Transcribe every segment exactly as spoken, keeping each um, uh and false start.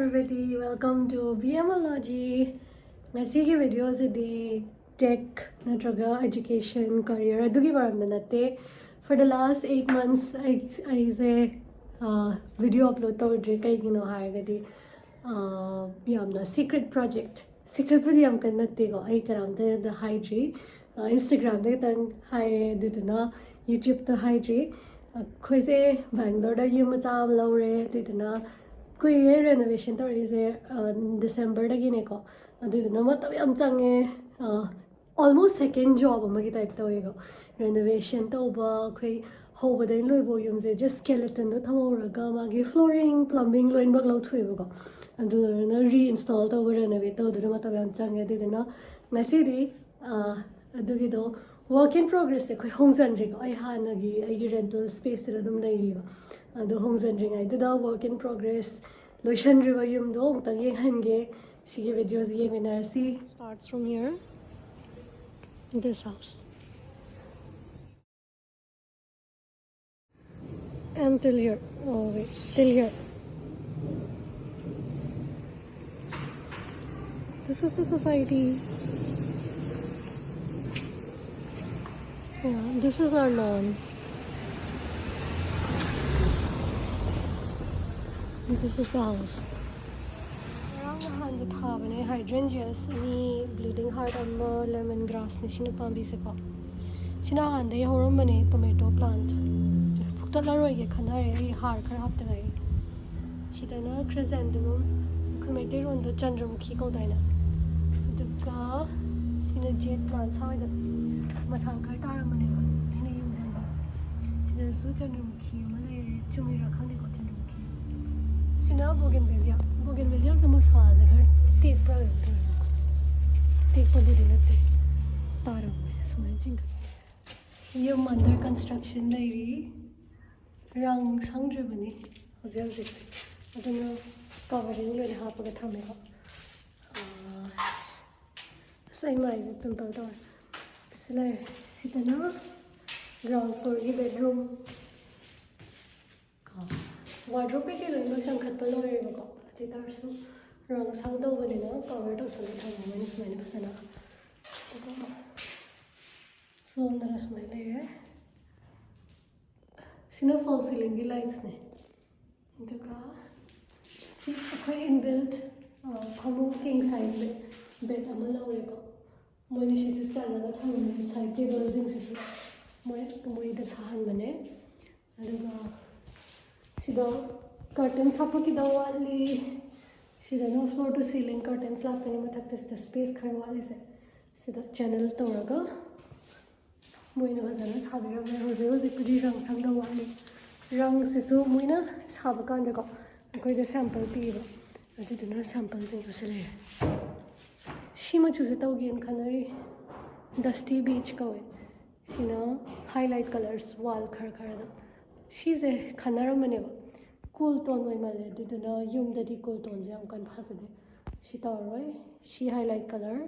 Everybody, welcome to B M L Logy. ꯉꯁꯤꯒꯤ ꯚꯤꯗꯤꯑꯣꯁꯤꯗꯤ ꯇꯦꯛ ꯅꯠꯇ꯭ꯔꯒ education, career ꯑꯗꯨꯒꯤ ꯃꯔꯝꯗ ꯅꯠꯇꯦ. For the last eight months ꯑꯩ ꯑꯩꯁꯦ ꯚꯤꯗꯤꯑꯣ ꯑꯞꯂꯣꯗ ꯇꯧꯗ꯭ꯔꯦ. ꯀꯩꯒꯤꯅꯣ ꯍꯥꯏꯔꯒꯗꯤ, ꯑꯥ, ꯌꯥꯝꯅ secret project, secretꯄꯨꯗꯤ ꯌꯥꯝ ꯀꯟꯅ ꯅꯠꯇꯦꯀꯣ, ꯑꯩ ꯀꯅꯥꯝꯇꯗ ꯍꯥꯏꯗ꯭ꯔꯤ. ꯑꯥ, Instagramꯗ ꯈꯤꯇꯪ ꯍꯥꯏꯔꯦ, ꯑꯗꯨꯗꯨꯅ YouTubeꯇ ꯍꯥꯏꯗ꯭ꯔꯤ. ꯑꯩꯈꯣꯏꯁꯦ ꯕꯦꯡꯒ꯭ꯂꯣꯔꯗ ꯌꯨꯝ ꯃꯆꯥ ꯑꯃ ꯂꯧꯔꯦ, ꯑꯗꯨꯗꯨꯅ ꯀꯨꯏꯔꯦ renovation ꯇꯧꯔꯛꯏꯁꯦ, ꯑꯥ, Decemberꯗꯒꯤꯅꯦꯀꯣ. ꯑꯗꯨꯗꯨꯅ ꯃꯇꯝ ꯌꯥꯝ ꯆꯪꯉꯦ. ꯑꯥ, almost second job ꯑꯃꯒꯤ type ꯇꯧꯋꯦꯀꯣ. Renovation ꯇꯧꯕ, ꯑꯩꯈꯣꯏ ꯍꯧꯕꯗꯩ ꯂꯣꯏꯕꯧ ꯌꯨꯝꯁꯦ just skeletonꯗꯣ ꯊꯝꯍꯧꯔꯒ ꯃꯥꯒꯤ flooring, plumbing ꯂꯣꯏꯅꯃꯛ ꯂꯧꯊꯣꯛꯑꯦꯕꯀꯣ. ꯑꯗꯨꯗꯨꯅ reinstall ꯇꯧꯕ, renovate ꯇꯧꯗꯨꯅ ꯃꯇꯝ ꯌꯥꯝ ꯆꯪꯉꯦ. ꯑꯗꯨꯗꯨꯅ ꯉꯁꯤꯗꯤ, ꯑꯥ, ꯑꯗꯨꯒꯤꯗꯣ work in progressꯁꯦ ꯑꯩꯈꯣꯏ ꯍꯣꯡꯖꯟꯗ꯭ꯔꯤꯀꯣ. ꯑꯩ ꯍꯥꯟꯅꯒꯤ ꯑꯩꯒꯤ rental spaceꯁꯤꯗ ꯑꯗꯨꯝ ꯂꯩꯔꯤꯕ. ꯑꯗꯣ ꯍꯣꯡꯖꯟꯗ꯭ꯔꯤꯉꯩꯗꯨꯗ work in progress ꯂꯣꯏꯁꯟꯗ꯭ꯔꯤꯕ ꯌꯨꯝꯗꯣ ꯑꯃꯨꯛꯇꯪ ꯌꯦꯡꯍꯟꯒꯦ. ꯁꯤꯒꯤ ꯚꯤꯗꯤꯑꯣꯁꯤ ꯌꯦꯡꯃꯤꯟꯅꯔꯁꯤ. Starts from here, this house. And till here. Oh, wait. Till here. This is the society. Yeah, this is our lawn. This is the house. ꯉꯔꯥꯡ ꯅꯍꯥꯟꯗ ꯊꯥꯕꯅꯦ hydrangeas ꯑꯅꯤ, bleeding heart ꯑꯃ, lemon grassꯅꯦ ꯁꯤꯅ ꯄꯥꯝꯕꯤꯁꯦꯀꯣ. ꯁꯤꯅ ꯍꯥꯟꯅꯗꯒꯤ ꯍꯧꯔꯝꯕꯅꯦ, tomato plant. ꯐꯨꯛꯇꯠꯂꯔꯣꯏꯒꯦ ꯈꯟꯅꯔꯦ, ꯑꯩ ꯍꯥꯔ ꯈꯔ ꯍꯥꯞꯇ ꯉꯥꯏꯔꯤ. ꯁꯤꯗꯅ chrysanthemum, ꯑꯩꯈꯣꯏ ꯃꯩꯇꯩꯂꯣꯟꯗ ꯆꯟꯗ꯭ꯔꯃꯨꯈꯤ ꯀꯧꯗꯥꯏꯅꯦ. ꯑꯗꯨꯒ ꯁꯤꯅ jade plant, ꯁ꯭ꯋꯥꯏꯗ ꯃꯁꯥ ꯈꯔ ꯇꯥꯔꯝꯕꯅꯦꯕ, ꯑꯩꯅ ꯌꯦꯡꯁꯤꯟꯕ. ꯁꯤꯗꯁꯨ ꯆꯟꯗ꯭ꯔꯃꯨꯈꯤ ꯑꯃ ꯂꯩꯔꯦ, ꯆꯨꯝꯃꯤꯔꯥ ꯈꯪꯗꯦꯀꯣ, ꯆꯟꯗ꯭ꯔꯃꯨꯈꯤ. ꯁꯤꯅ bougainvillea. Bougainvilleaꯁꯦ ꯃꯁꯥꯁꯦ ꯈꯔ ꯇꯦꯛꯄ꯭ꯔꯥ ꯀꯩꯅꯣꯝ ꯇꯧꯋꯦ꯫ ꯇꯦꯛꯄꯕꯨꯗꯤ ꯅꯠꯇꯦ, ꯇꯥꯔꯝꯃꯦ ꯁꯨꯃꯥꯏꯅ ꯆꯤꯡꯈꯠ꯫ ꯌꯨꯝ under construction ꯂꯩꯔꯤ, ꯔꯪ ꯁꯪꯗ꯭ꯔꯤꯕꯅꯤ ꯍꯧꯖꯤꯛ ꯍꯧꯖꯤꯛ, ꯑꯗꯨꯅ covering ꯂꯣꯏꯅ ꯍꯥꯞꯄꯒ ꯊꯝꯃꯦꯀꯣ꯫ ꯑꯥ, ꯑꯁ, ꯑꯩ ꯃꯥꯏꯁꯦ pimple ꯇꯧꯔꯦ꯫ ꯁꯤ ꯂꯩꯔꯦ꯫ ꯁꯤꯗꯅ ground floorꯒꯤ bedroom꯫ Wardrobe ꯀꯩꯀꯩ ꯂꯣꯏꯅꯃꯛ ꯆꯟꯈꯠꯄ ꯂꯣꯏꯔꯦꯕꯀꯣ꯫ ꯇꯥꯔꯁꯨ ꯔꯥꯎꯟ ꯁꯥꯡ ꯇꯧꯕꯅꯤꯅ ꯀꯣꯚꯔ ꯇꯧꯁꯜꯂ ꯊꯝꯃꯕꯅꯤ ꯁꯨꯃꯥꯏꯅ ꯐꯖꯅ꯫ ꯑꯗꯨꯒ ꯁꯣꯝꯗꯅ ꯁꯨꯃꯥꯏꯅ ꯂꯩꯔꯦ꯫ ꯁꯤꯅ ꯐꯣꯜ ꯁꯤꯂꯤꯡꯒꯤ ꯂꯥꯏꯠꯁꯅꯦ꯫ ꯑꯗꯨꯒ ꯁꯤ ꯑꯩꯈꯣꯏ ꯏꯟꯕꯤꯜꯠ ꯐꯃꯨꯡ king size bed, bed ꯑꯃ ꯂꯧꯔꯦꯀꯣ꯫ ꯃꯣꯏꯅ ꯁꯤꯁꯨ ꯆꯜꯂꯒ ꯊꯝꯃꯦ꯫ ꯁꯥꯏꯠ ꯇꯦꯕꯜꯁꯤꯡꯁꯤꯁꯨ ꯃꯣꯏ ꯃꯣꯏꯗ ꯁꯥꯍꯟꯕꯅꯦ꯫ ꯑꯗꯨꯒ ꯁꯤꯗ ꯀꯔꯇꯟꯁ ꯍꯥꯞꯄꯛꯈꯤꯗꯧ ꯋꯥꯠꯂꯤ꯫ ꯁꯤꯗꯅ floor to ceiling curtains ꯂꯥꯛꯇꯣꯏꯅꯤ꯫ ꯃꯊꯛꯇ ꯁꯤꯗ ꯁ꯭ꯄꯦꯁ ꯈꯔ ꯋꯥꯠꯂꯤꯁꯦ ꯁꯤꯗ ꯆꯦꯅꯦꯜ ꯇꯧꯔꯒ ꯃꯣꯏꯅ ꯐꯖꯅ ꯁꯥꯕꯤꯔꯝꯃꯦ꯫ ꯍꯧꯖꯤꯛ ꯍꯧꯖꯤꯛꯄꯨꯗꯤ ꯔꯪ ꯁꯪꯗꯧ ꯋꯥꯠꯂꯤ꯫ ꯔꯪꯁꯤꯁꯨ ꯃꯣꯏꯅ ꯁꯥꯕ ꯀꯥꯟꯗꯀꯣ ꯑꯩꯈꯣꯏꯗ ꯁꯦꯝꯄꯜ ꯄꯤꯌꯦꯕ꯫ ꯑꯗꯨꯗꯨꯅ ꯁꯦꯝꯄꯜꯁꯤꯡꯗꯣ ꯁꯤ ꯂꯩꯔꯦ꯫ ꯁꯤ ꯃꯆꯨꯁꯦ ꯇꯧꯒꯦꯅ ꯈꯟꯅꯔꯤ꯫ Dusty beige ꯀꯧꯋꯦ꯫ ꯁꯤꯅ highlight colours wall ꯈꯔ ꯈꯔꯗ꯫ ꯁꯤꯁꯦ ꯈꯟꯅꯔꯝꯕꯅꯦꯕ꯫ Cool tone ꯑꯣꯏꯃꯜꯂꯦ꯫ ꯑꯗꯨꯗꯨꯅ ꯌꯨꯝꯗꯗꯤ cool toneꯁꯦ ꯌꯥꯝ ꯀꯟꯅ ꯐꯖꯗꯦ꯫ ꯁꯤ ꯇꯧꯔꯔꯣꯏ꯫ ꯁꯤ highlight colour,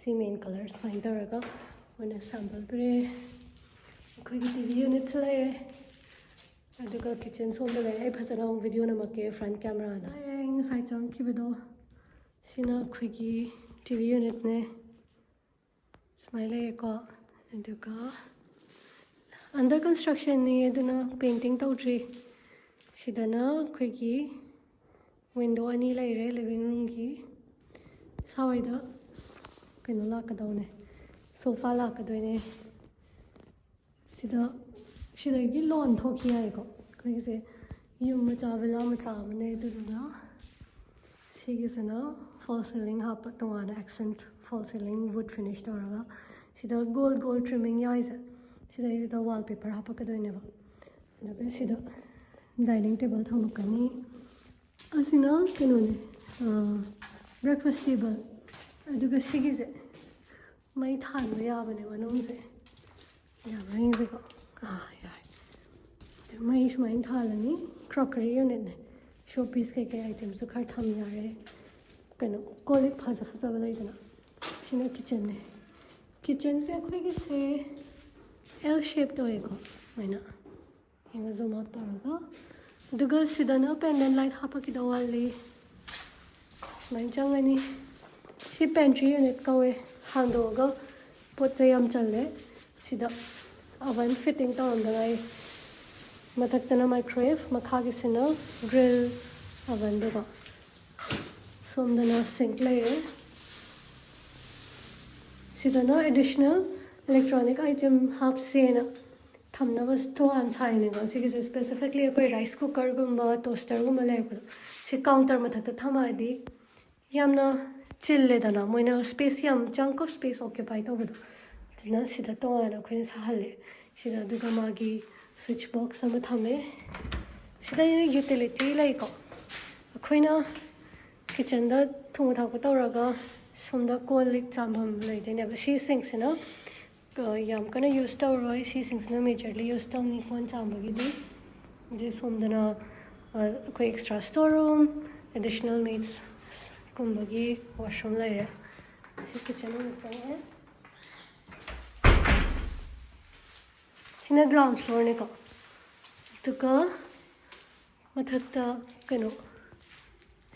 ꯁꯤ main colour ꯁꯨꯃꯥꯏꯅ ꯇꯧꯔꯒ ꯃꯣꯏꯅ ꯁꯦꯝꯄꯜ ꯄꯤꯔꯛꯑꯦ꯫ ꯑꯩꯈꯣꯏꯒꯤ T V unitꯁꯨ ꯂꯩꯔꯦ꯫ ꯑꯗꯨꯒ kitchen ꯁꯣꯝꯗ ꯂꯩꯔꯦ꯫ ꯑꯩ ꯐꯖꯅ ꯑꯃꯨꯛ video ꯅꯝꯃꯛꯀꯦ front cameraꯗ꯫ ꯂꯩꯔꯦ, ꯉꯁꯥꯏ ꯆꯪꯉꯛꯈꯤꯕꯗꯣ꯫ ꯁꯤꯅ ꯑꯩꯈꯣꯏꯒꯤ T V unitꯅꯦ꯫ ꯁꯨꯃꯥꯏꯅ ꯂꯩꯔꯦꯀꯣ꯫ ꯑꯗꯨꯒ under constructionꯅꯤ, ꯑꯗꯨꯅ painting ꯇꯧꯗ꯭ꯔꯤ꯫ ꯁꯤꯗꯅ ꯑꯩꯈꯣꯏꯒꯤ window ꯑꯅꯤ ꯂꯩꯔꯦ living roomꯒꯤ꯫ ꯁ꯭ꯋꯥꯏꯗ ꯀꯩꯅꯣ ꯂꯥꯛꯀꯗꯧꯅꯦ, sofa ꯂꯥꯛꯀꯗꯣꯏꯅꯦ꯫ ꯁꯤꯗ, ꯁꯤꯗꯒꯤ ꯂꯣꯟ ꯊꯣꯛꯈꯤ ꯍꯥꯏꯀꯣ꯫ ꯑꯩꯈꯣꯏꯒꯤꯁꯦ ꯌꯨꯝ ꯃꯆꯥ, villa ꯃꯆꯥ ꯑꯃꯅꯦ꯫ ꯑꯗꯨꯗꯨꯅ ꯁꯤꯒꯤꯁꯤꯅ false ceiling ꯍꯥꯞꯄ, ꯇꯣꯉꯥꯟꯅ accent false ceiling wood finish ꯇꯧꯔꯒ꯫ ꯁꯤꯗ gold gold trimming ꯌꯥꯎꯔꯤꯁꯦ, ꯁꯤꯗꯩꯁꯤꯗ wallpaper ꯍꯥꯞꯄꯛꯀꯗꯣꯏꯅꯦꯕ꯫ ꯑꯗꯨꯒ ꯁꯤꯗ dining table ꯊꯝꯃꯛꯀꯅꯤ꯫ ꯑꯁꯤꯅ ꯀꯩꯅꯣꯅꯦ, breakfast table꯫ ꯑꯗꯨꯒ ꯁꯤꯒꯤꯁꯦ ꯃꯩ ꯊꯥꯟꯕ ꯌꯥꯕꯅꯦ ꯃꯅꯨꯡꯁꯦ꯫ ꯌꯥꯕ꯭ꯔꯥ ꯌꯦꯡꯁꯤꯀꯣ꯫ ꯑꯥ, ꯌꯥꯔꯦ꯫ ꯑꯗꯨ ꯃꯩ ꯁꯨꯃꯥꯏꯅ ꯊꯥꯜꯂꯅꯤ꯫ Crockery unitꯅꯦ꯫ Show piece ꯀꯩꯀꯩ itemꯁꯨ ꯈꯔ ꯊꯝ ꯌꯥꯔꯦ꯫ ꯀꯩꯅꯣ, ꯀꯣꯜ ꯂꯤꯛ ꯐꯖ ꯐꯖꯕ ꯂꯩꯗꯅ꯫ ꯁꯤꯅ kitchenꯅꯦ꯫ Kitchenꯁꯦ ꯑꯩꯈꯣꯏꯒꯤꯁꯦ L shape ꯇꯧꯋꯦꯀꯣ, ꯁꯨꯃꯥꯏꯅ꯫ ꯌꯦꯡꯉꯣ, zoom out ꯇꯧꯔꯒ꯫ ꯑꯗꯨꯒ ꯁꯤꯗꯅ pendant light ꯍꯥꯞꯄꯛꯈꯤꯗꯧ ꯋꯥꯠꯂꯤ꯫ ꯁꯨꯃꯥꯏꯅ ꯆꯪꯉꯅꯤ꯫ ꯁꯤ pantry unit ꯀꯧꯋꯦ꯫ ꯍꯥꯡꯗꯣꯛꯑꯒ ꯄꯣꯠ ꯆꯩ ꯌꯥꯝ ꯆꯜꯂꯦ꯫ ꯁꯤꯗ oven fitting ꯇꯧꯔꯝꯗ ꯉꯥꯏꯔꯤ꯫ ꯃꯊꯛꯇꯅ microwave, ꯃꯈꯥꯒꯤꯁꯤꯅ grill ovenꯗꯨꯀꯣ꯫ ꯁꯣꯝꯗꯅ sink ꯂꯩꯔꯦ꯫ ꯁꯤꯗꯅ additional electronic item ꯍꯥꯞꯁꯦꯅ ꯊꯝꯅꯕ ꯇꯣꯉꯥꯟ ꯁꯥꯏꯅꯦꯀꯣ꯫ ꯁꯤꯒꯤꯁꯦ specifically ꯑꯩꯈꯣꯏ rice cookerꯒꯨꯝꯕ toasterꯒꯨꯝꯕ ꯂꯩꯔꯛꯄꯗꯣ ꯁꯤ counter ꯃꯊꯛꯇ ꯊꯝꯃꯛꯑꯗꯤ ꯌꯥꯝꯅ ꯆꯤꯜꯂꯦꯗꯅ, ꯃꯣꯏꯅ space ꯌꯥꯝ chunk of space occupy ꯇꯧꯕꯗꯣ꯫ ꯑꯗꯨꯅ ꯁꯤꯗ ꯇꯣꯉꯥꯟꯅ ꯑꯩꯈꯣꯏꯅ ꯁꯥꯍꯜꯂꯦ꯫ ꯁꯤꯗ ꯑꯗꯨꯒ ꯃꯥꯒꯤ switch box ꯑꯃ ꯊꯝꯃꯦ꯫ ꯁꯤꯗ utility ꯂꯩꯀꯣ꯫ ꯑꯩꯈꯣꯏꯅ kitchenꯗ ꯊꯣꯡꯕ ꯊꯥꯛꯄ ꯇꯧꯔꯒ ꯁꯣꯝꯗ ꯀꯣꯜ ꯂꯤꯛ ꯆꯥꯝꯐꯝ ꯂꯩꯗꯣꯏꯅꯦꯕ꯫ ꯁꯤ sinkꯁꯤꯅ ꯌꯥꯝ ꯀꯟꯅ use ꯇꯧꯔꯣꯏ꯫ ꯁꯤꯁꯤꯡꯁꯤꯅ majorly use ꯇꯧꯅꯤ ꯀꯣꯟ ꯆꯥꯝꯕꯒꯤꯗꯤ꯫ ꯑꯗꯩ ꯁꯣꯝꯗꯅ ꯑꯩꯈꯣꯏ extra store room, additional maidꯀꯨꯝꯕꯒꯤ washroom ꯂꯩꯔꯦ꯫ ꯁꯤ kitchen ꯑꯃꯨꯛ ꯆꯪꯉꯦ꯫ ꯁꯤꯅ ground floorꯅꯤꯀꯣ꯫ ꯑꯗꯨꯒ ꯃꯊꯛꯇ ꯀꯩꯅꯣ,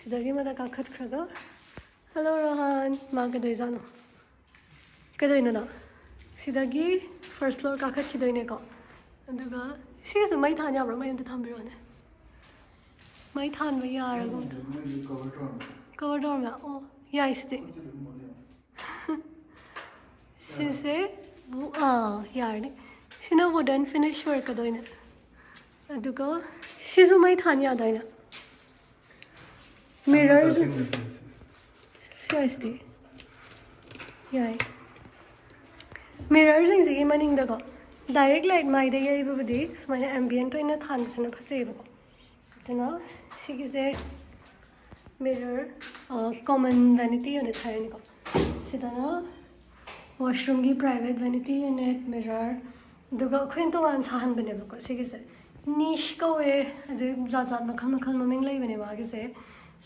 ꯁꯤꯗꯒꯤ ꯃꯊꯛ ꯀꯥꯈꯠꯈ꯭ꯔꯒ, hello ꯔꯣꯍꯟ, ꯃꯥ ꯀꯩꯗꯧꯖꯥꯠꯅꯣ? ꯀꯩꯗꯧꯅꯣ ꯅꯪ? ꯁꯤꯗꯒꯤ first floor ꯀꯥꯈꯠꯈꯤꯗꯣꯏꯅꯦꯀꯣ꯫ ꯑꯗꯨꯒ ꯁꯤꯁꯨ ꯃꯩ ꯊꯥꯟ ꯌꯥꯕ꯭ꯔꯥ? ꯃꯩ ꯑꯝꯇ ꯊꯥꯟꯕꯤꯔꯛꯑꯣꯅꯦ꯫ ꯃꯩ ꯊꯥꯟꯕ ꯌꯥꯔꯒꯨꯝ꯫ Cover ꯇꯧꯔꯝꯃꯦ? ꯑꯣ, ꯌꯥꯏ ꯁꯤꯗꯤ꯫ ꯁꯤꯁꯦ ꯋꯨ-, ꯑꯥ, ꯌꯥꯔꯅꯤ꯫ ꯁꯤꯅ wooden finish ꯑꯣꯏꯔꯛꯀꯗꯣꯏꯅꯦ꯫ ꯑꯗꯨꯒ ꯁꯤꯁꯨ ꯃꯩ ꯊꯥꯟ ꯌꯥꯗꯥꯏꯅꯦ? Mirror ꯁꯤ ꯍꯥꯏꯁꯤꯗꯤ꯫ ꯌꯥꯏ꯫ Mirrorꯁꯤꯡꯁꯤꯒꯤ ꯃꯅꯤꯡꯗꯀꯣ, direct light ꯃꯥꯏꯗ ꯌꯩꯕꯕꯨꯗꯤ ꯁꯨꯃꯥꯏꯅ ambient ꯑꯣꯏꯅ ꯊꯥꯟꯕꯁꯤꯅ ꯐꯖꯩꯌꯦꯕꯀꯣ꯫ ꯑꯗꯨꯅ ꯁꯤꯒꯤꯁꯦ mirror, ꯑ, common vanity unit ꯍꯥꯏꯔꯅꯤꯀꯣ꯫ ꯁꯤꯗꯅ washroomꯒꯤ private vanity unit, mirror, ꯑꯗꯨꯒ ꯑꯩꯈꯣꯏꯅ ꯇꯣꯉꯥꯟ ꯁꯥꯍꯟꯕꯅꯦꯕꯀꯣ ꯁꯤꯒꯤꯁꯦ꯫ Niche ꯀꯧꯋꯦ, ꯑꯗꯨ ꯖꯥꯠ ꯖꯥꯠ ꯃꯈꯜ ꯃꯈꯜ ꯃꯃꯤꯡ ꯂꯩꯕꯅꯦ ꯃꯥꯒꯤꯁꯦ꯫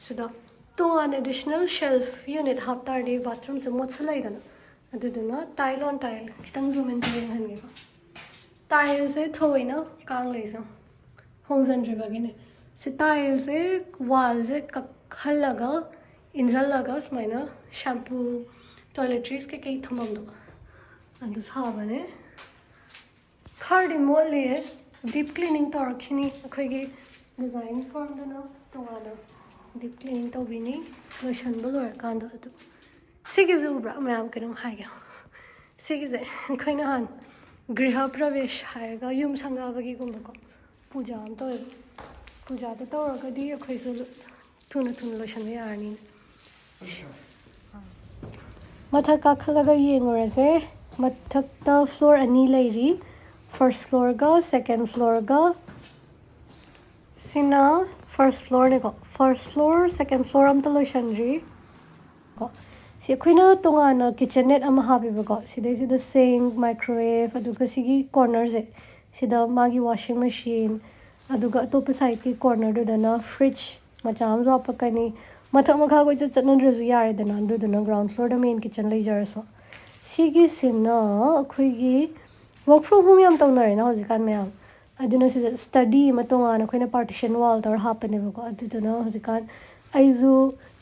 ꯁꯤꯗ ꯇꯣꯉꯥꯟ additional shelf unit ꯍꯥꯞꯇꯥꯔꯗꯤ bathroomꯁꯦ ꯃꯣꯠꯁꯤꯜꯂꯛꯏꯗꯅ, ꯑꯗꯨꯗꯨꯅ tile on tile ꯈꯤꯇꯪ zoom in ꯇꯧꯔ ꯌꯦꯡꯍꯟꯒꯦꯀꯣ꯫ Tileꯁꯦ ꯊꯑꯣꯏꯅ ꯀꯥꯡ ꯂꯩꯁꯦ ꯍꯣꯡꯖꯟꯗ꯭ꯔꯤꯕꯒꯤꯅꯦ꯫ ꯁꯤ tileꯁꯦ wallꯁꯦ ꯀꯛꯍꯜꯂꯒ ꯏꯟꯁꯤꯜꯂꯒ ꯁꯨꯃꯥꯏꯅ ꯁꯦꯝꯄꯨ, ꯇꯣꯏꯂꯦꯇ꯭ꯔꯤꯁ ꯀꯩꯀꯩ ꯊꯝꯐꯝꯗꯣ ꯑꯗꯨ ꯁꯥꯕꯅꯦ꯫ ꯈꯔꯗꯤ ꯃꯣꯠꯂꯤꯌꯦ, ꯗꯤꯞ ꯀ꯭ꯂꯤꯅꯤꯡ ꯇꯧꯔꯛꯈꯤꯅꯤ꯫ ꯑꯩꯈꯣꯏꯒꯤ ꯗꯤꯖꯥꯏꯟ ꯐꯥꯔꯝꯗꯨꯅ ꯇꯣꯉꯥꯟꯅ ꯗꯤꯞ ꯀ꯭ꯂꯤꯅꯤꯡ ꯇꯧꯕꯤꯅꯤ ꯂꯣꯏꯁꯟꯕ ꯂꯣꯏꯔꯀꯥꯟꯗ꯫ ꯑꯗꯨ ꯁꯤꯒꯤꯁꯦ ꯎꯕ꯭ꯔꯥ? ꯃꯌꯥꯝ ꯀꯩꯅꯣꯝ ꯍꯥꯏꯒꯦ꯫ ꯁꯤꯒꯤꯁꯦ ꯑꯩꯈꯣꯏ ꯅꯍꯥꯟ ꯒ꯭ꯔꯤꯍ ꯄ꯭ꯔꯕꯦꯁ ꯍꯥꯏꯔꯒ ꯌꯨꯝ ꯁꯪꯒꯥꯕꯒꯤꯒꯨꯝꯕꯀꯣ, ꯄꯨꯖꯥ ꯑꯃ ꯇꯧꯋꯦꯕ꯫ ꯄꯨꯖꯥꯗꯣ ꯇꯧꯔꯒꯗꯤ ꯑꯩꯈꯣꯏꯁꯨ ꯊꯨꯅ ꯊꯨꯅ ꯂꯣꯏꯁꯟꯕ ꯌꯥꯔꯅꯤꯅ꯫ ꯃꯊꯛ ꯀꯥꯈꯠꯂꯒ ꯌꯦꯡꯉꯨꯔꯁꯦ꯫ ꯃꯊꯛꯇ ꯐ꯭ꯂꯣꯔ ꯑꯅꯤ ꯂꯩꯔꯤ, ꯐꯥꯔꯁ ꯐ꯭ꯂꯣꯔꯒ ꯁꯦꯀꯦꯟ ꯐ꯭ꯂꯣꯔꯒ꯫ ꯁꯤꯅ ꯐꯥꯔꯁ ꯐ꯭ꯂꯣꯔꯅꯦꯀꯣ꯫ ꯐꯥꯔꯁ ꯐ꯭ꯂꯣꯔ, ꯁꯦꯀꯦꯟ ꯐ꯭ꯂꯣꯔ ꯑꯝꯇ ꯂꯣꯏꯁꯟꯗ꯭ꯔꯤ꯫ ꯀꯣ, ꯁꯤ ꯑꯩꯈꯣꯏꯅ ꯇꯣꯉꯥꯟꯅ ꯀꯤꯠꯆꯟ ꯅꯦꯠ ꯑꯃ ꯍꯥꯞꯄꯦꯕꯀꯣ꯫ ꯁꯤꯗꯩꯁꯤꯗ ꯁꯤꯡ, ꯃꯥꯏꯀ꯭ꯔꯣꯋꯦꯞ, ꯑꯗꯨꯒ ꯁꯤꯒꯤ ꯀꯣꯔꯅꯔꯁꯦ, ꯁꯤꯗ ꯃꯥꯒꯤ ꯋꯥꯁꯤꯡ ꯃꯦꯆꯤꯟ, ꯑꯗꯨꯒ ꯑꯇꯣꯞꯄ ꯁꯥꯏꯠꯀꯤ ꯀꯣꯔꯅꯔꯗꯨꯗꯅ ꯐ꯭ꯔꯤꯖ ꯃꯆꯥ ꯑꯃꯁꯨ ꯍꯥꯞꯄꯛꯀꯅꯤ꯫ ꯃꯊꯛ ꯃꯈꯥ ꯀꯣꯏꯆꯠ ꯆꯠꯅꯗ꯭ꯔꯁꯨ ꯌꯥꯔꯦꯗꯅ, ꯑꯗꯨꯗꯨꯅ ꯒ꯭ꯔꯥꯎꯟ ꯐ꯭ꯂꯣꯔꯗ ꯃꯦꯟ ꯀꯤꯠꯆꯟ ꯂꯩꯖꯔꯁꯨ꯫ ꯁꯤꯒꯤꯁꯤꯅ ꯑꯩꯈꯣꯏꯒꯤ ꯋꯔꯛ ꯐ꯭ꯔꯣꯝ ꯍꯣꯝ ꯌꯥꯝ ꯇꯧꯅꯔꯦꯅ ꯍꯧꯖꯤꯛꯀꯥꯟ ꯃꯌꯥꯝ꯫ ꯑꯗꯨꯅ ꯁꯤꯗ ꯁ꯭ꯇꯗꯤ ꯑꯃ ꯇꯣꯉꯥꯟꯅ ꯑꯩꯈꯣꯏꯅ ꯄꯥꯔꯇꯤꯁꯟ ꯋꯥꯜ ꯇꯧꯔ ꯍꯥꯞꯄꯅꯦꯕꯀꯣ꯫ ꯑꯗꯨꯗꯨꯅ ꯍꯧꯖꯤꯛꯀꯥꯟ ꯑꯩꯁꯨ,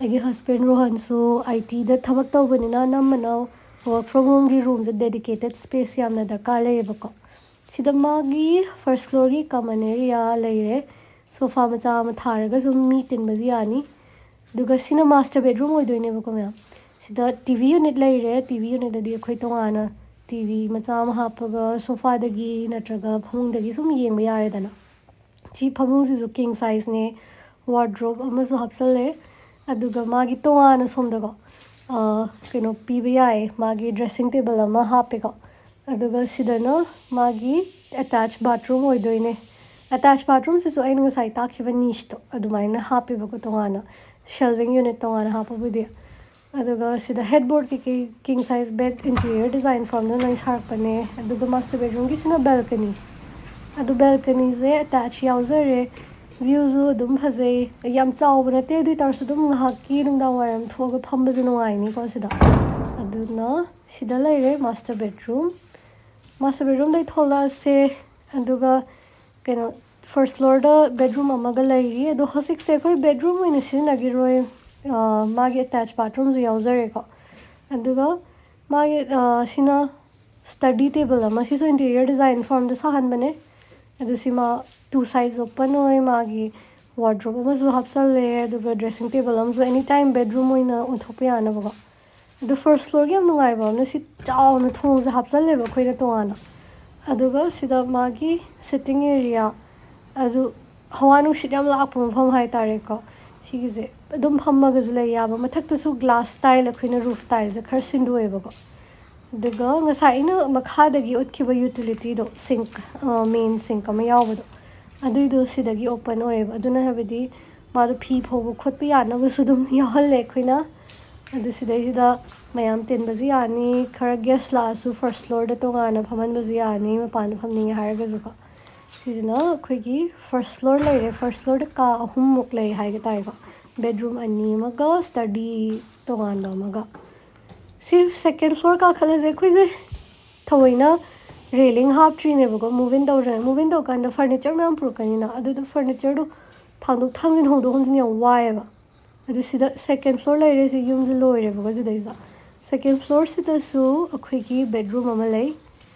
ꯑꯩꯒꯤ ꯍꯁꯕꯦꯟ ꯔꯣꯍꯟꯁꯨ ꯑꯥꯏ ꯇꯤꯗ ꯊꯕꯛ ꯇꯧꯕꯅꯤꯅ ꯑꯅꯝꯕꯅ ꯋꯔꯛ ꯐ꯭ꯔꯣꯝ ꯍꯣꯝꯒꯤ ꯔꯨꯝꯁꯦ ꯗꯦꯗꯤꯀꯦꯇꯦꯠ ꯁ꯭ꯄꯦꯁ ꯌꯥꯝꯅ ꯗꯔꯀꯥꯔ ꯂꯩꯌꯦꯕꯀꯣ꯫ ꯁꯤꯗ ꯃꯥꯒꯤ ꯐꯥꯔꯁ ꯐ꯭ꯂꯣꯔꯒꯤ ꯀꯃꯟ ꯑꯦꯔꯤꯌꯥ ꯂꯩꯔꯦ, ꯁꯣꯐꯥ ꯃꯆꯥ ꯑꯃ ꯊꯥꯔꯒ ꯁꯨꯝ ꯃꯤ ꯇꯤꯟꯕꯁꯨ ꯌꯥꯅꯤ꯫ ꯑꯗꯨꯒ ꯁꯤꯅ ꯃꯥꯁꯇꯔ ꯕꯦꯗꯔꯨꯝ ꯑꯣꯏꯗꯣꯏꯅꯦꯕꯀꯣ ꯃꯌꯥꯝ꯫ ꯁꯤꯗ ꯇꯤ ꯚꯤ ꯌꯨꯅꯤꯠ ꯂꯩꯔꯦ, ꯇꯤ ꯚꯤ ꯌꯨꯅꯤꯠꯇꯗꯤ ꯑꯩꯈꯣꯏ ꯇꯣꯉꯥꯟꯅ ꯇꯤ ꯚꯤ ꯃꯆꯥ ꯑꯃ ꯍꯥꯞꯄꯒ ꯁꯣꯐꯥꯗꯒꯤ ꯅꯠꯇ꯭ꯔꯒ ꯐꯃꯨꯡꯗꯒꯤ ꯁꯨꯝ ꯌꯦꯡꯕ ꯌꯥꯔꯦꯗꯅ꯫ ꯁꯤ ꯐꯃꯨꯡꯁꯤꯁꯨ ꯀꯤꯡ ꯁꯥꯏꯖꯅꯦ, ꯋꯥꯔꯗ꯭ꯔꯣꯞ ꯑꯃꯁꯨ ꯍꯥꯞꯆꯜꯂꯦ꯫ ꯑꯗꯨꯒ ꯃꯥꯒꯤ ꯇꯣꯉꯥꯟꯅ ꯁꯣꯝꯗꯀꯣ, ꯑ, ꯀꯩꯅꯣ ꯄꯤꯕ ꯌꯥꯏ, ꯃꯥꯒꯤ ꯗ꯭ꯔꯦꯁꯤꯡ ꯇꯦꯕꯜ ꯑꯃ ꯍꯥꯞꯄꯦꯀꯣ꯫ ꯑꯗꯨꯒ ꯁꯤꯗꯅ ꯃꯥꯒꯤ ꯑꯦꯇꯥꯆ ꯕꯥꯊꯔꯨꯝ ꯑꯣꯏꯗꯣꯏꯅꯦ꯫ ꯑꯦꯇꯥꯆ ꯕꯥꯊꯔꯨꯝꯁꯤꯁꯨ ꯑꯩꯅ ꯉꯁꯥꯏ ꯇꯥꯛꯈꯤꯕ ꯅꯤꯁꯇꯣ ꯑꯗꯨꯃꯥꯏꯅ ꯍꯥꯞꯄꯦꯕꯀꯣ, ꯇꯣꯉꯥꯟꯅ ꯁꯦꯜꯚꯤꯡ ꯌꯨꯅꯤꯠ ꯇꯣꯉꯥꯟꯅ ꯍꯥꯞꯄꯕꯨꯗꯤ꯫ ꯑꯗꯨꯒ ꯁꯤꯗ ꯍꯦꯗꯕꯣꯔꯗ ꯀꯩꯀꯩ king size bed interior design ꯐꯥꯔꯝꯗ ꯂꯣꯏ ꯁꯥꯔꯛꯄꯅꯦ꯫ ꯑꯗꯨꯒ ꯃꯥꯁꯇꯔ ꯕꯦꯗꯔꯨꯝꯒꯤꯁꯤꯅ ꯕꯦꯜꯀꯅꯤ꯫ ꯑꯗꯨ ꯕꯦꯜꯀꯅꯤꯁꯦ ꯑꯦꯇꯥꯆ ꯌꯥꯎꯖꯔꯦ꯫ ꯚ꯭ꯌꯨꯁꯨ ꯑꯗꯨꯝ ꯐꯖꯩ꯫ ꯌꯥꯝ ꯆꯥꯎꯕ ꯅꯠꯇꯦ, ꯑꯗꯨ ꯑꯣꯏ ꯇꯥꯔꯁꯨ ꯑꯗꯨꯝ ꯉꯥꯏꯍꯥꯛꯀꯤ ꯅꯨꯡꯗꯥꯡ ꯋꯥꯏꯔꯝ ꯊꯣꯛꯑꯒ ꯐꯝꯕꯁꯦ ꯅꯨꯡꯉꯥꯏꯅꯤꯀꯣ ꯁꯤꯗ꯫ ꯑꯗꯨꯅ ꯁꯤꯗ ꯂꯩꯔꯦ ꯃꯥꯁꯇꯔ ꯕꯦꯗꯔꯨꯝ꯫ ꯃꯥꯁꯇꯔ ꯕꯦꯗꯔꯨꯝꯗꯩ ꯊꯣꯛꯂꯛꯑꯁꯦ꯫ ꯑꯗꯨꯒ ꯀꯩꯅꯣ, ꯐꯥꯔꯁ ꯐ꯭ꯂꯣꯔꯗ ꯕꯦꯗꯔꯨꯝ ꯑꯃꯒ ꯂꯩꯔꯤ꯫ ꯑꯗꯣ ꯍꯧꯖꯤꯛꯁꯦ ꯑꯩꯈꯣꯏ ꯕꯦꯗꯔꯨꯝ ꯑꯣꯏꯅ ꯁꯤꯖꯤꯟꯅꯈꯤꯔꯣꯏ, ꯃꯥꯒꯤ ꯑꯦꯇꯦꯆ ꯕꯥꯊꯔꯨꯝꯁꯨ ꯌꯥꯎꯖꯔꯦꯀꯣ꯫ ꯑꯗꯨꯒ ꯃꯥꯒꯤ ꯁꯤꯅ ꯁ꯭ꯇꯗꯤ ꯇꯦꯕꯜ ꯑꯃ, ꯁꯤꯁꯨ ꯏꯟꯇꯤꯔꯤꯌꯔ ꯗꯤꯖꯥꯏꯟ ꯐꯥꯔꯝꯗ ꯁꯥꯍꯟꯕꯅꯦ꯫ ꯑꯗꯨ ꯁꯤꯃ ꯇꯨ ꯁꯥꯏꯗ ꯑꯣꯄꯟ ꯑꯣꯏ, ꯃꯥꯒꯤ ꯋꯥꯔꯗ꯭ꯔꯣꯞ ꯑꯃꯁꯨ ꯍꯥꯞꯆꯜꯂꯦ, ꯑꯗꯨꯒ ꯗ꯭ꯔꯦꯁꯤꯡ ꯇꯦꯕꯜ ꯑꯃꯁꯨ ꯑꯦꯅꯤ ꯇꯥꯏꯝ ꯕꯦꯗꯔꯨꯝ ꯑꯣꯏꯅ ꯑꯣꯟꯊꯣꯛꯄ ꯌꯥꯅꯕꯀꯣ꯫ ꯑꯗꯨ ꯐꯥꯔꯁ ꯐ꯭ꯂꯣꯔꯒꯤ ꯌꯥꯝ ꯅꯨꯡꯉꯥꯏꯕ ꯑꯃꯅ ꯁꯤ ꯆꯥꯎꯅ ꯊꯣꯡꯁꯦ ꯍꯥꯞꯆꯜꯂꯦꯕ ꯑꯩꯈꯣꯏꯅ ꯇꯣꯉꯥꯟꯅ꯫ ꯑꯗꯨꯒ ꯁꯤꯗ ꯃꯥꯒꯤ ꯁꯤꯇꯤꯡ ꯑꯦꯔꯤꯌꯥ, ꯑꯗꯨ ꯍꯋꯥ ꯅꯨꯡꯁꯤꯠ ꯌꯥꯝ ꯂꯥꯛꯄ ꯃꯐꯝ ꯍꯥꯏꯇꯥꯔꯦꯀꯣ꯫ ꯁꯤꯒꯤꯁꯦ ꯑꯗꯨꯝ ꯐꯝꯃꯒꯁꯨ ꯂꯩ ꯌꯥꯕ꯫ ꯃꯊꯛꯇꯁꯨ ꯒ꯭ꯂꯥꯁ ꯇꯥꯏꯜ, ꯑꯩꯈꯣꯏꯅ ꯔꯨꯐ ꯇꯥꯏꯜꯁꯦ ꯈꯔ ꯁꯤꯟꯗꯣꯛꯑꯦꯕꯀꯣ꯫ ꯑꯗꯨꯒ ꯉꯁꯥꯏ ꯑꯩꯅ ꯃꯈꯥꯗꯒꯤ ꯎꯠꯈꯤꯕ ꯌꯨꯇꯤꯂꯤꯇꯤꯗꯣ, ꯁꯤꯡꯛ, ꯃꯦꯟ ꯁꯤꯡꯛ ꯑꯃ ꯌꯥꯎꯕꯗꯣ, ꯑꯗꯨꯏꯗꯣ ꯁꯤꯗꯒꯤ ꯑꯣꯄꯟ ꯑꯣꯏꯌꯦꯕ꯫ ꯑꯗꯨꯅ ꯍꯥꯏꯕꯗꯤ ꯃꯥꯗꯣ ꯐꯤ ꯐꯧꯕ ꯈꯣꯠꯄ ꯌꯥꯅꯕꯁꯨ ꯑꯗꯨꯝ ꯌꯥꯎꯍꯜꯂꯦ ꯑꯩꯈꯣꯏꯅ꯫ ꯑꯗꯨ ꯁꯤꯗꯩꯁꯤꯗ ꯃꯌꯥꯝ ꯇꯤꯟꯕꯁꯨ ꯌꯥꯅꯤ, ꯈꯔ ꯒꯦꯁ ꯂꯥꯛꯑꯁꯨ ꯐꯥꯔꯁ ꯐ꯭ꯂꯣꯔꯗ ꯇꯣꯉꯥꯟꯅ ꯐꯝꯍꯟꯕꯁꯨ ꯌꯥꯅꯤ, ꯃꯄꯥꯟꯗ ꯐꯝꯅꯤꯡꯉꯦ ꯍꯥꯏꯔꯒꯁꯨꯀꯣ꯫ ꯁꯤꯁꯤꯅ ꯑꯩꯈꯣꯏꯒꯤ ꯐꯥꯔꯁ ꯐ꯭ꯂꯣꯔ ꯂꯩꯔꯦ꯫ ꯐꯥꯔꯁ ꯐ꯭ꯂꯣꯔꯗ ꯀꯥ ꯑꯍꯨꯝꯃꯨꯛ ꯂꯩ ꯍꯥꯏꯒꯦ ꯇꯥꯔꯦꯀꯣ꯫ ꯕꯦꯗꯔꯨꯝ ꯑꯅꯤ ꯑꯃꯒ ꯁ꯭ꯇꯗꯤ ꯇꯣꯉꯥꯟꯕ ꯑꯃꯒ꯫ ꯁꯤ ꯁꯦꯀꯦꯟ ꯐ꯭ꯂꯣꯔ ꯀꯥꯈꯠꯂꯁꯦ꯫ ꯑꯩꯈꯣꯏꯁꯦ ꯊꯑꯣꯏꯅ ꯔꯦꯂꯤꯡ ꯍꯥꯞꯇ꯭ꯔꯤꯅꯦꯕꯀꯣ, ꯃꯨꯚ ꯏꯟ ꯇꯧꯗ꯭ꯔꯤꯉꯩ꯫ ꯃꯨꯚ ꯏꯟ ꯇꯧꯀꯥꯟꯗ ꯐꯔꯅꯤꯆꯔ ꯃꯌꯥꯝ ꯄꯨꯔꯛꯀꯅꯤꯅ, ꯑꯗꯨꯗꯣ ꯐꯔꯅꯤꯆꯔꯗꯣ ꯊꯥꯡꯗꯣꯛ ꯊꯥꯡꯖꯤꯟ, ꯍꯣꯡꯗꯣꯛ ꯍꯣꯡꯖꯤꯟ ꯌꯥꯝ ꯋꯥꯏꯑꯦꯕ꯫ ꯑꯗꯨ ꯁꯤꯗ ꯁꯦꯀꯦꯟ ꯐ꯭ꯂꯣꯔ ꯂꯩꯔꯦ, ꯁꯤ ꯌꯨꯝꯁꯦ ꯂꯣꯏꯔꯦꯕꯀꯣ ꯁꯤꯗꯩꯁꯤꯗ꯫ ꯁꯦꯀꯦꯟ ꯐ꯭ꯂꯣꯔꯁꯤꯗꯁꯨ ꯑꯩꯈꯣꯏꯒꯤ ꯕꯦꯗꯔꯨꯝ ꯑꯃ ꯂꯩ꯫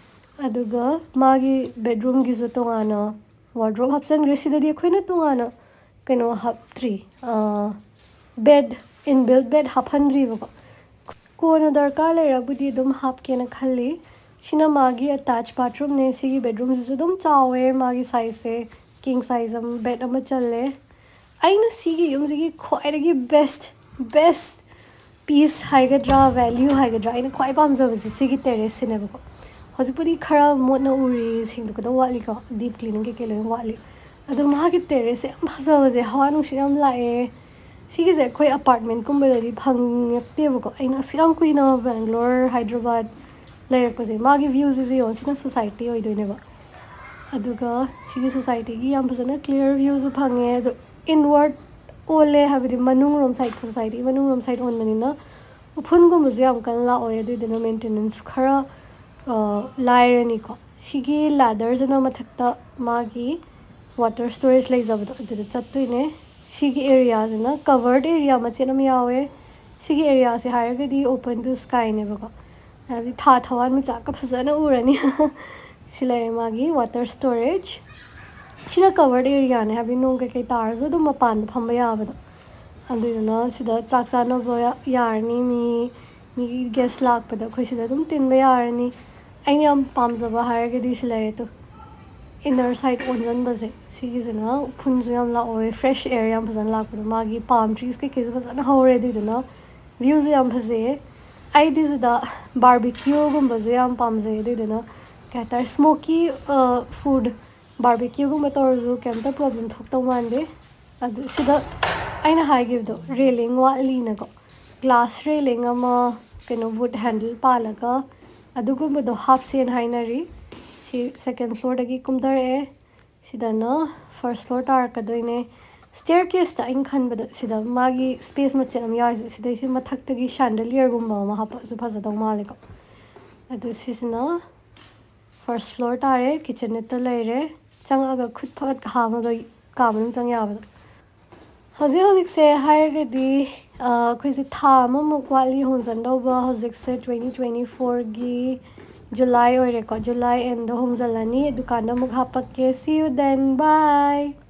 ꯑꯗꯨꯒ ꯃꯥꯒꯤ ꯕꯦꯗꯔꯨꯝꯒꯤꯁꯨ ꯇꯣꯉꯥꯟꯅ ꯋꯥꯔꯗ꯭ꯔꯣꯞ ꯍꯥꯞꯆꯤꯟꯈ꯭ꯔꯦ꯫ ꯁꯤꯗꯗꯤ ꯑꯩꯈꯣꯏꯅ ꯇꯣꯉꯥꯟꯅ ꯀꯩꯅꯣ ꯍꯥꯞꯇ꯭ꯔꯤ, ꯕꯦꯗ, ꯏꯟꯕꯤꯜꯠ ꯕꯦꯗ ꯍꯥꯞꯍꯟꯗ꯭ꯔꯤꯕꯀꯣ꯫ ꯀꯣꯟꯅ ꯗꯔꯀꯥꯔ ꯂꯩꯔꯕꯨꯗꯤ ꯑꯗꯨꯝ ꯍꯥꯞꯀꯦꯅ ꯈꯜꯂꯤ꯫ ꯁꯤꯅ ꯃꯥꯒꯤ ꯑꯦꯇꯦꯆ ꯕꯥꯊꯔꯨꯝꯅꯦ꯫ ꯁꯤꯒꯤ ꯕꯦꯗꯔꯨꯝꯁꯤꯁꯨ ꯑꯗꯨꯝ ꯆꯥꯎꯋꯦ, ꯃꯥꯒꯤ ꯁꯥꯏꯖꯁꯦ ꯀꯤꯡ ꯁꯥꯏꯖ ꯑꯃ, ꯕꯦꯗ ꯑꯃ ꯆꯜꯂꯦ꯫ ꯑꯩꯅ ꯁꯤꯒꯤ ꯌꯨꯝꯁꯤꯒꯤ ꯈ꯭ꯋꯥꯏꯗꯒꯤ ꯕꯦꯁ, ꯕꯦꯁ ꯄꯤꯁ ꯍꯥꯏꯒꯗ꯭ꯔꯥ, ꯚꯦꯂ꯭ꯌꯨ ꯍꯥꯏꯒꯗ꯭ꯔꯥ, ꯑꯩꯅ ꯈ꯭ꯋꯥꯏ ꯄꯥꯝꯖꯕꯁꯦ ꯁꯤꯒꯤ ꯇꯦꯔꯦꯁꯁꯤꯅꯦꯕꯀꯣ꯫ ꯍꯧꯖꯤꯛꯄꯨꯗꯤ ꯈꯔ ꯃꯣꯠꯅ ꯎꯔꯤ, ꯁꯦꯡꯗꯣꯛꯀꯗꯕ ꯋꯥꯠꯂꯤꯀꯣ, ꯗꯤꯞ ꯀ꯭ꯂꯤꯅꯤꯡ ꯀꯩꯀꯩ ꯂꯣꯏꯅ ꯋꯥꯠꯂꯤ꯫ ꯑꯗꯣ ꯃꯥꯒꯤ ꯇꯦꯔꯦꯁꯁꯦ ꯌꯥꯝ ꯐꯖꯕꯁꯦ, ꯍꯋꯥ ꯅꯨꯡꯁꯤꯠ ꯌꯥꯝ ꯂꯥꯛꯑꯦ꯫ ꯁꯤꯒꯤꯁꯦ ꯑꯩꯈꯣꯏ ꯑꯄꯥꯔꯠꯃꯦꯟꯠꯀꯨꯝꯕꯗꯗꯤ ꯐꯪꯉꯛꯇꯦꯕꯀꯣ꯫ ꯑꯩꯅ ꯑꯁꯨꯛ ꯌꯥꯝ ꯀꯨꯏꯅ ꯕꯦꯡꯒ꯭ꯂꯣꯔ, ꯍꯥꯏꯗ꯭ꯔꯕꯥꯗ ꯂꯩꯔꯛꯄꯁꯦ꯫ ꯃꯥꯒꯤ ꯚ꯭ꯌꯨꯁꯤꯁꯨ ꯌꯦꯡꯉꯣ, ꯁꯤꯅ ꯁꯣꯁꯥꯏꯇꯤ ꯑꯣꯏꯗꯣꯏꯅꯦꯕ꯫ ꯑꯗꯨꯒ ꯁꯤꯒꯤ ꯁꯣꯁꯥꯏꯇꯤꯒꯤ ꯌꯥꯝ ꯐꯖꯅ ꯀ꯭ꯂꯤꯌꯥꯔ ꯚ꯭ꯌꯨꯁꯨ ꯐꯪꯉꯦ꯫ ꯑꯗꯣ ꯏꯟꯋꯥꯔꯗ ꯑꯣꯜꯂꯦ, ꯍꯥꯏꯕꯗꯤ ꯃꯅꯨꯡꯂꯣꯝ ꯁꯥꯏꯠ, ꯁꯣꯁꯥꯏꯇꯤ ꯃꯅꯨꯡꯂꯣꯝ ꯁꯥꯏꯠ ꯑꯣꯟꯕꯅꯤꯅ ꯎꯐꯨꯟꯒꯨꯝꯕꯁꯨ ꯌꯥꯝ ꯀꯟꯅ ꯂꯥꯛꯑꯣꯏ꯫ ꯑꯗꯨꯏꯗꯨꯅ ꯃꯦꯟꯇꯦꯅꯦꯟꯁ ꯈꯔ, ꯑ, ꯂꯥꯏꯔꯅꯤꯀꯣ꯫ ꯁꯤꯒꯤ ꯂꯦꯗꯔꯁꯤꯅ ꯃꯊꯛꯇ ꯃꯥꯒꯤ ꯋꯥꯇꯔ ꯁ꯭ꯇꯣꯔꯦꯖ ꯂꯩꯖꯕꯗꯣ ꯑꯗꯨꯗ ꯆꯠꯇꯣꯏꯅꯦ꯫ ꯁꯤꯒꯤ ꯑꯦꯔꯤꯌꯥꯁꯤꯅ ꯀꯕꯔꯗ ꯑꯦꯔꯤꯌꯥ ꯃꯆꯦꯠ ꯑꯃ ꯌꯥꯎꯋꯦ꯫ ꯁꯤꯒꯤ ꯑꯦꯔꯤꯌꯥꯁꯦ ꯍꯥꯏꯔꯒꯗꯤ open to skyꯅꯦꯕꯀꯣ, ꯍꯥꯏꯕꯗꯤ ꯊꯥ ꯊꯋꯥꯟꯃꯤꯆꯥꯛꯀ ꯐꯖꯅ ꯎꯔꯅꯤ꯫ ꯁꯤ ꯂꯩꯔꯦ ꯃꯥꯒꯤ water storage꯫ ꯁꯤꯅ ꯀꯕꯔꯗ ꯑꯦꯔꯤꯌꯥꯅꯦ, ꯍꯥꯏꯕꯗꯤ ꯅꯣꯡ ꯀꯩꯀꯩ ꯇꯥꯔꯁꯨ ꯑꯗꯨꯝ ꯃꯄꯥꯟꯗ ꯐꯝꯕ ꯌꯥꯕꯗꯣ꯫ ꯑꯗꯨꯗꯨꯅ ꯁꯤꯗ ꯆꯥꯛ ꯆꯥꯅꯕ ꯌꯥꯔꯅꯤ, ꯃꯤ ꯃꯤꯒꯤ ꯒꯦꯁ ꯂꯥꯛꯄꯗ ꯑꯩꯈꯣꯏ ꯁꯤꯗ ꯑꯗꯨꯝ ꯇꯤꯟꯕ ꯌꯥꯔꯅꯤ꯫ ꯑꯩꯅ ꯌꯥꯝ ꯄꯥꯝꯖꯕ ꯍꯥꯏꯔꯒꯗꯤ ꯁꯤ ꯂꯩꯔꯦ ꯇꯨ, ꯏꯟꯅꯔ ꯁꯥꯏꯠ ꯑꯣꯟꯁꯤꯟꯕꯁꯦ, ꯁꯤꯒꯤꯁꯤꯅ ꯎꯐꯨꯟꯁꯨ ꯌꯥꯝ ꯂꯥꯛꯑꯣꯏ, ꯐ꯭ꯔꯦꯁ ꯑꯦꯌꯔ ꯌꯥꯝ ꯐꯖꯅ ꯂꯥꯛꯄꯗꯣ꯫ ꯃꯥꯒꯤ ꯄꯥꯝ ꯇ꯭ꯔꯤꯁ ꯀꯩꯀꯩꯁꯨ ꯐꯖꯅ ꯍꯧꯔꯦ, ꯑꯗꯨꯏꯗꯨꯅ ꯚ꯭ꯌꯨꯁꯨ ꯌꯥꯝ ꯐꯖꯩꯌꯦ꯫ ꯑꯩꯗꯤ ꯁꯤꯗ ꯕꯥꯔꯕꯤꯀ꯭ꯌꯨꯒꯨꯝꯕꯁꯨ ꯌꯥꯝ ꯄꯥꯝꯖꯩ, ꯑꯗꯨꯏꯗꯨꯅ ꯀꯩ ꯍꯥꯏꯇꯥꯔꯦ, ꯁ꯭ꯃꯣꯀꯤ ꯐꯨꯗ, ꯕꯥꯔꯕꯤꯀ꯭ꯌꯨꯒꯨꯝꯕ ꯇꯧꯔꯁꯨ ꯀꯩꯝꯇ ꯄ꯭ꯔꯣꯕ꯭ꯂꯦꯝ ꯊꯣꯛꯇꯧ ꯃꯥꯟꯗꯦ꯫ ꯑꯗꯨ ꯁꯤꯗ ꯑꯩꯅ ꯍꯥꯏꯈꯤꯕꯗꯣ, ꯔꯦꯂꯤꯡ ꯋꯥꯠꯂꯤꯅꯀꯣ, ꯒ꯭ꯂꯥꯁ ꯔꯦꯂꯤꯡ ꯑꯃ, ꯀꯩꯅꯣ, ꯋꯨꯗ ꯍꯦꯟꯗꯜ ꯄꯥꯜꯂꯒ ꯑꯗꯨꯒꯨꯝꯕꯗꯣ ꯍꯥꯞꯁꯦꯅ ꯍꯥꯏꯅꯔꯤ꯫ ꯁꯤ ꯁꯦꯀꯦꯟ ꯐ꯭ꯂꯣꯔꯗꯒꯤ ꯀꯨꯝꯊꯔꯛꯑꯦ꯫ ꯁꯤꯗꯅ ꯐꯥꯔꯁ ꯐ꯭ꯂꯣꯔ ꯇꯥꯔꯛꯀꯗꯣꯏꯅꯦ꯫ ꯁ꯭ꯇꯦꯌꯔ ꯀꯦꯁꯇ ꯑꯩꯅ ꯈꯟꯕꯗ ꯁꯤꯗ ꯃꯥꯒꯤ ꯁ꯭ꯄꯦꯁ ꯃꯆꯦꯠ ꯑꯃ ꯌꯥꯎꯔꯤꯁꯦ, ꯁꯤꯗꯩꯁꯤ ꯃꯊꯛꯇꯒꯤ ꯁꯦꯟꯗꯂꯤꯌꯔꯒꯨꯝꯕ ꯑꯃ ꯍꯥꯞꯄꯁꯨ ꯐꯖꯗꯧ ꯃꯥꯜꯂꯦꯀꯣ꯫ ꯑꯗꯨ ꯁꯤꯁꯤꯅ ꯐꯥꯔꯁ ꯐ꯭ꯂꯣꯔ ꯇꯥꯔꯦ, ꯀꯤꯠꯆꯟꯅꯦꯠꯇ ꯂꯩꯔꯦ꯫ ꯆꯪꯉꯛꯑꯒ ꯈꯨꯠ ꯐꯠ ꯍꯥꯝꯃꯒ ꯀꯥ ꯃꯅꯨꯡ ꯆꯪ ꯌꯥꯕꯗꯣ꯫ ꯍꯧꯖꯤꯛ ꯍꯧꯖꯤꯛꯁꯦ ꯍꯥꯏꯔꯒꯗꯤ, ꯑ, ꯑꯩꯈꯣꯏꯁꯦ ꯊꯥ ꯑꯃꯃꯨꯛ ꯋꯥꯠꯂꯤ ꯍꯣꯡꯖꯟꯗꯧꯕ꯫ ꯍꯧꯖꯤꯛꯁꯦ ꯇ꯭ꯋꯦꯟꯇꯤ ꯇ꯭ꯋꯦꯟꯇꯤ ꯐꯣꯔꯒꯤ ꯖꯨꯂꯥꯏ ꯑꯣꯏꯔꯦꯀꯣ, ꯖꯨꯂꯥꯏ ꯑꯦꯟꯗ ꯍꯣꯡꯖꯜꯂꯅꯤ꯫ ꯑꯗꯨꯀꯥꯟꯗ ꯑꯃꯨꯛ ꯍꯥꯄꯛꯀꯦ꯫ See you then, bye꯫